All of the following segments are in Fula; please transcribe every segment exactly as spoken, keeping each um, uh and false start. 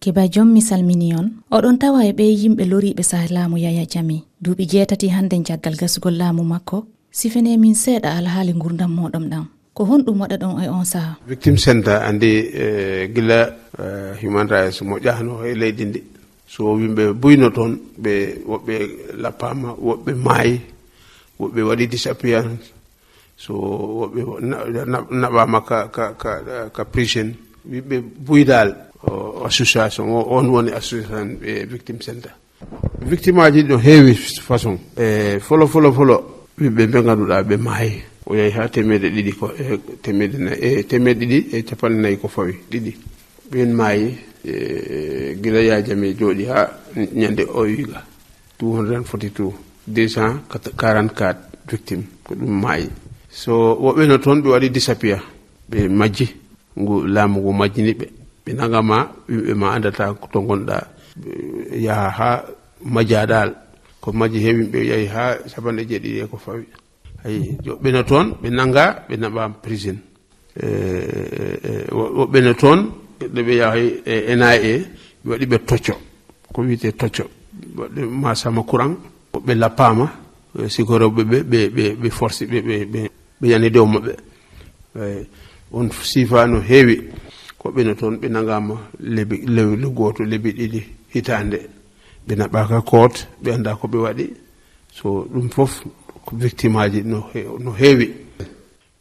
Keba Jom, mi salmini on. Oɗon tawa e ɓee yimɓe loriiɓe saaha laamu Yaya Jame. Duuɓi jeetati hannden caggal gasugol laamu makko, sifenee min seeɗa alhaali ngurdam mooɗon ɗam. Ko honɗum waɗaɗon e on saaha? Victim Center anndi, eh, gila, eh, human rights moƴƴaano e leydi ndi. So yimɓe buyno toon, ɓe, woɓɓe lappaama, woɓɓe maayi, woɓɓe waɗi disappearance. So woɓɓe na-, na-, naɓaama ka, ka, ka, ka prison. Yimɓe buydaal, o, association o, on woni association ɓe Victim Center. Victimaaji no heewi façon. E folo, folo, folo, yimɓe ɓe ngannduɗaa ɓe maayi. O yahi haa teemeɗe ɗiɗi ko, e teemeɗe nayi, e teemeɗe ɗiɗi e capanɗe nayi ko fawi, ɗiɗi. Ɓeen maayi, e gila Yaya Jame jooɗi haa ñande o wiiga. Two hundred forty-two, deux cent quarante-quatre victimes, ko ɗum maayi. So woɓɓe no toon ɓe waɗi disappear, ɓe majji, ngu laamu ngu majjini ɓe. Ɓe nangama, yimɓe ma anndata to ngonɗa, ɓe yaha haa majjadaal. Ko majji he yimɓe yahi haa capanɗe jeeɗiɗi e ko fawi. Ayi, woɓɓe no toon, ɓe nanga, ɓe naɓa prison. E, e, e, wo-, woɓɓe no toon, ɓe ɓe yahi e N I A, ɓe waɗi ɓe tocco. Ko wiyetee tocco. Waɗi masama courant, woɓɓe lappaama, e, siko rewɓe ɓe, ɓe, ɓe, ɓe force, ɓe, ɓe, ɓe, ɓe yani dow maɓɓe. E, on siifa no heewi. Ko ɓe no toon, ɓe nangama lebi, lew-, le gooto, lebi ɗiɗi, hitaande. Ɓe naɓaaka koot, ɓe annda ko ɓe waɗi. So ɗum fof, ko victimaaji no he-, no heewi.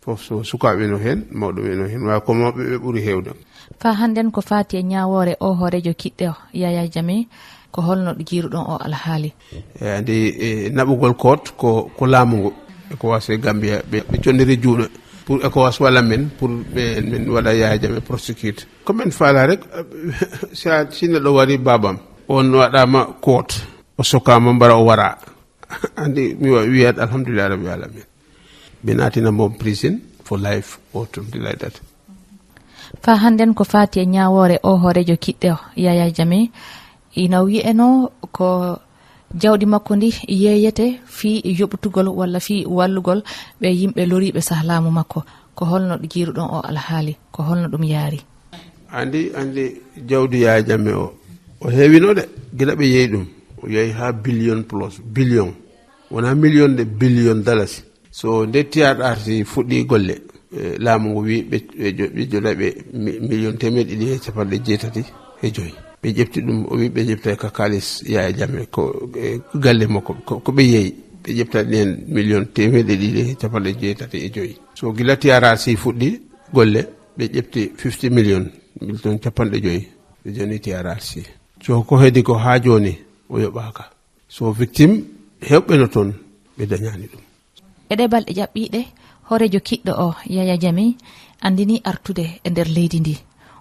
Fof so sukaaɓe no heen, mawɓe no heen, waawi ko mawɓe ɓe ɓuri heewde. Faa hannden ko faati e ñaawoore o hooreejo kiɗɗo Yaya Jame, ko holno ɗo jiiruɗon o alhaali? E, anndi, e, naɓugol koot ko, ko laamu ngu. ECOWAS e Gambia, ɓe, ɓe conniri juuɗe pour ECOWAS walla men, pour ɓe, men waɗa Yaya Jame prosecute. Ko men faala rek, si a, si neɗɗo wari baabam, on waɗaama koot, o sokaama mbara o wara. Anndi, mi wa-, wiyat, alhamdulillah, rabbil alamin. Ɓe naatina mo prison for life or something like that. Faa hannden ko faati e ñaawoore o hooreejo kiɗɗo Yaya Jame, ina wiyenoo ko jawdi makko ndi yeeyete fii yoɓtugol walla fii wallugol ɓe yimɓe loriiɓe saaha laamu makko. Ko holno ɗo jiiruɗon o alhaali? Ko holno ɗum yaari? Anndi, anndi jawdi Yaya Jame o, o heewino de, gila ɓe yeeyi ɗum. O yahi haa billion plus, billion. Wonaa million de, billion dalasi. So nde T R R C fuɗɗi golle, e, laamu ngu wi ɓe, ɓe jo-, ɓe jooɗa ɓe mi-, million teemeɗe ɗiɗi e capanɗe jeetati e joy. Ɓe ƴefti ɗum, o wi ɓe ƴefta ka kaalis Yaya Jame, ko, e, galle makko, ko, ko ɓe yeeyi. Ɓe ƴefta ɗen million teemeɗe ɗiɗi e capanɗe jeetati e joy. So gila T R R C fuɗɗi golle, ɓe ƴefti fifty million, million capanɗe joy. Ɓe joni T R R C. So ko heedi ko haa jooni, o yoɓaaka. So victime, heewɓe no toon, ɓe dañaani ɗum. E ɗee balɗe ƴaɓɓiiɗe, hooreejo kiɗɗo o, Yaya Jame, anndini artude e nder leydi ndi.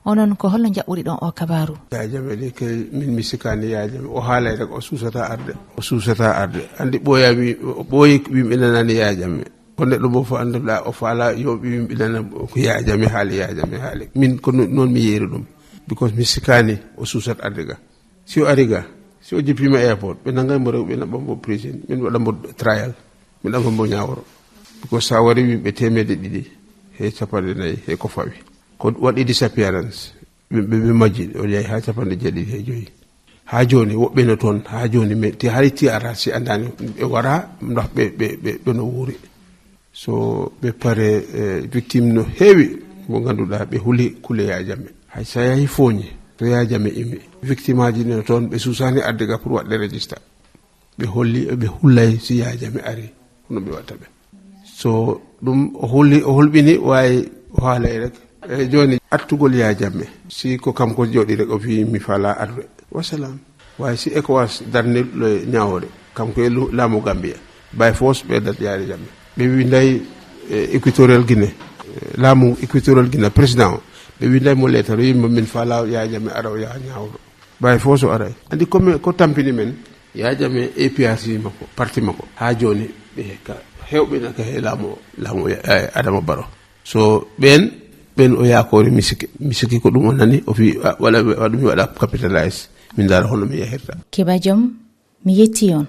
Onon, ko holno njaɓɓoriɗon o kabaaru? Yaya Jame de, kay, min mi sikkaani Yaya Jame. O haalay rek, o suusataa arde. O suusataa arde. Anndi ɓooya wi-, o ɓooyi yimɓe nanaani Yaya Jame. Ko neɗɗo mo fof annduɗaa, o faala yo yimɓe nana ko Yaya Jame haali, Yaya Jame haali. Min ko non, non mi yeeri ɗum. Because mi sikkaani o suusat arde ga. Si o ari ga, si o jippiima airport, ɓe nangay mo rewɓe, ɓe naɓa mo prison, min waɗa mo trial, min naɓa mo ñaaworo. Because so a wari yimɓe teemeɗe ɗiɗi he capanɗe nayi he ko fawi. Ko waɗi disappearance, ɓe, ɓe, ɓe majji, o yahi haa capanɗe jeeɗiɗi he joyi. Haa jooni, woɓɓe no toon, haa jooni, mais ti-, hay T R R C anndaani, ɓe wara, ndax ɓe, ɓe, ɓe, ɓe no wuuri. So ɓe pare, eh, victime no heewi, mo ngannduɗaa ɓe huli kule Yaya Jame. Hay so a yahi Fooñi, to Yaya Jame imi, victime aji no toon, ɓe suusaani arde ga pour waɗde register. Ɓe holli, ɓe hullay si Yaya Jame ari, hono ɓe watta ɓe. So ɗum o holli, o holɓini, waawi o haalay rek. E jooni, attugol Yaya Jame, si ko kanko jooɗi rek, o fii mi faalaa arde. Wassalam. Waawi si ECOWAS darni le ñaawoore, kanko e lu-, laamu Gambia, by force ɓe dat Yaya Jame. Ɓe winday, eh, Equatorial Guinée, eh, laamu Equatorial Guinée, président o, ɓe winday mo leetar, yimɓe min faalaa Yaya Jame ara o yaha ñaaworo. By force o aray. Anndi ko me-, ko tampini men, Yaya Jame A P R C makko, parti makko. Haa jooni, ɓe ka heewɓe na ka he laamu, laamu, eh, Adama Barrow. So ɓeen, ɓeen o yaakoori misiki. Misiki ko ɗum o nani, o fii, a, wala, waɗu mi waɗa capitalize. Min ndaara hono mi yahirta. Keba Jom, mi yetti on.